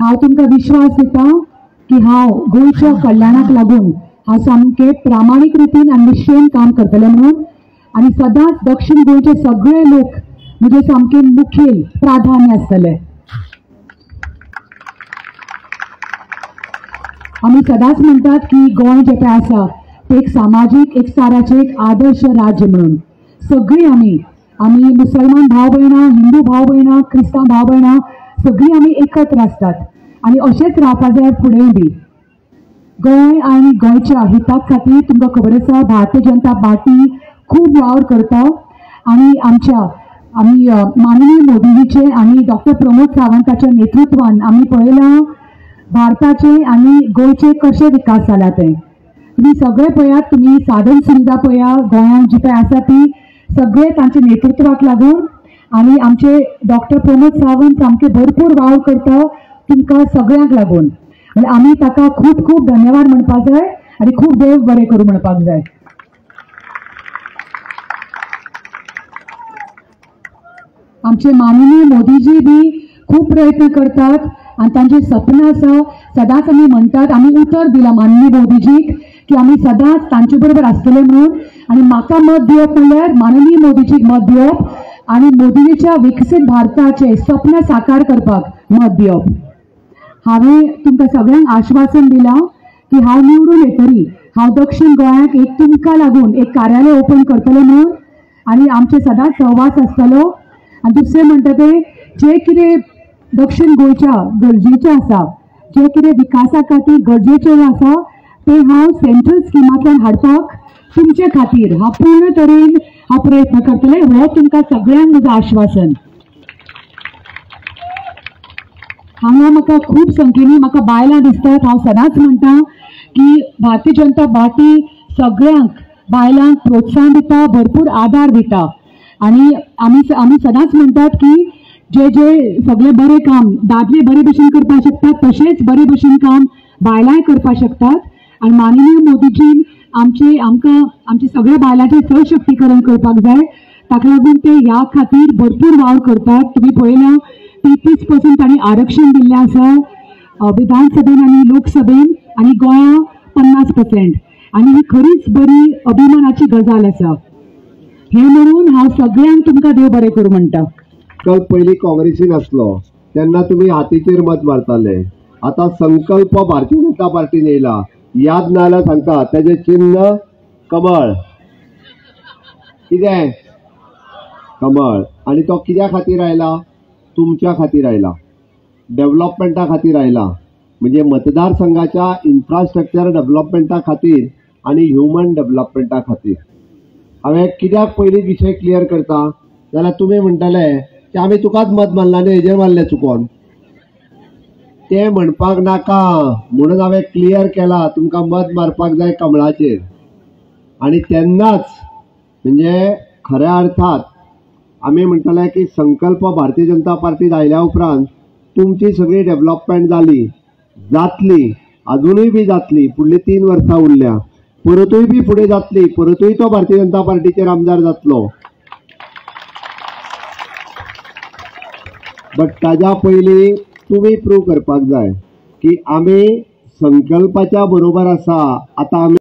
हांव तुमकां विश्वास दिता की हांव गोंयच्या कल्याणाक लागून हांव सामकें प्रामाणीक रितीन आनी निश्चयेन काम करतलें म्हणून आनी सदांच दक्षिण गोंयचे सगळे लोक म्हजे सामके मुखेल प्राधान्य आसतले। आमी सदांच म्हणटात की गोंय जें पळय आसा तें एक सामाजीक एकचाराचें एक आदर्श राज्य म्हणून। सगळीं आमी आमी मुसलमान भाव भयणां, हिंदू भाव भयणां, क्रिस्तांव भाव भयणां सगळीं आमी एकत्र आसतात आनी अशेंच रावपा जाय फुडेंय बी। गोंय आनी गोंयच्या हिता खातीर तुमकां खबर आसा भारतीय जनता पार्टी खूब वावर करता आनी आमच्या आमी माननीय मोदीजीचे आनी डॉक्टर प्रमोद सावंताच्या नेतृत्वान आमी पळयलां भारताचे आनी गोंयचे कशे विकास जाला ते। तुमी सगळे पळयात, तुमी साधन सुविधा पळया गोंयांत जी पळय आसा ती सगळे तांच्या नेतृत्वाक लागून आनी आमचे डॉक्टर प्रमोद सावंत सामके भरपूर वावर करता तुमकां सगळ्यांक लागून आनी आमी ताका खूब खूब धन्यवाद म्हणपाक जाय आनी खूब देव बरें करूं म्हणपाक जाय। आमचे माननीय मोदीजी बी खूब प्रयत्न करतात आनी तांचे सपन आसा। सदांच आमी म्हणटात, आमी उतर दिलां माननीय मोदीजीक की आमी सदांच तांचे बरोबर आसतले म्हणून आनी म्हाका मत दिवप म्हणल्यार माननीय मोदीजीक मत दिवप आनी मोदीजीच्या विकसीत भारताचें स्वप्न साकार करपाक मत दिवप। हांवें तुमकां सगळ्यांक आश्वासन दिलां की हांव निवडून येतरी हांव दक्षिण गोंयाक एक तुमकां लागून एक कार्यालय ओपन करतलें म्हणून आनी आमचे सदांच सहवास आसतलो। आनी दुसरें म्हणटा तें जें कितें दक्षिण गोंयच्या गरजेचें आसा, जें कितें विकासा खातीर गरजेचें आसा तें हांव सेंट्रल स्किमांतल्यान हाडपाक तुमचे खातीर हांव पूर्ण तरेन हांव प्रयत्न करतलें, हो तुमकां सगळ्यांक म्हजें आश्वासन। हांगा म्हाका खूब संख्येनी म्हाका बायलां दिसतात। हांव सदांच म्हणटा की भारतीय जनता पार्टी सगळ्यांक बायलांक प्रोत्साहन दिता, भरपूर आदार दिता आनी आमी आमी सदांच म्हणटात की जे जे सगळे बरें काम दादले बरे भशेन करपाक शकतात तशेंच बरे भशेन काम बायलांय करपाक शकतात आनी माननीय मोदीजीन आमचे आमकां आमचे सगळ्या बायलांचें सशक्तीकरण करपाक जाय, ताका लागून ते ह्या खातीर भरपूर वावर करतात। तुमी पळयलां 33% तांणी आरक्षण दिल्लें आसा विधानसभेन आनी लोकसभेन आनी गोंया 50% आनी ही खरीच बरी अभिमानाची गजाल आसा। हें म्हणून हांव सगळ्यांक तुमकां देव बरें करूं म्हणटा। संकल्प पयलीं काँग्रेसीन आसलो तेन्ना तुमी हातीचेर मत मारताले, आतां संकल्प भारतीय जनता पार्टीन येयला। याद ना जाल्यार सांगता, तेजें चिन्ह कमळ। कितें कमळ? आनी तो कित्या खातीर आयला? तुमच्या खातीर आयला, डेव्हलपमेंटा खातीर आयला, म्हणजे मतदारसंघाच्या इन्फ्रास्ट्रक्चर डेव्हलपमेंटा खातीर आनी ह्युमन डेव्हलपमेंटा खातीर। हांवें कित्याक पयलीं विशय क्लियर करता जाल्यार तुमी म्हणटले की आमी तुकाच मत मारला आनी हेजेर मारलें चुकोन, तें म्हणपाक नाका म्हणून हांवें क्लियर केला तुमकां मत मारपाक जाय कमळाचेर। आनी तेन्नाच म्हणजे खऱ्या अर्थात आमी म्हणटले की संकल्प भारतीय जनता पार्टीत आयल्या उपरांत तुमची सगळी डेव्हलपमेंट जाली, जातली, अजुनूय बी जातली, फुडलीं 3 वर्सां उरल्या, परतूय बी फुडें जातली, परतूय तो भारतीय जनता पार्टीचेर आमदार जातलो। बट ताज्या पयलीं तुमी प्रूव करपाक जाय की आमी संकल्पाच्या बरोबर आसा। आतां आमी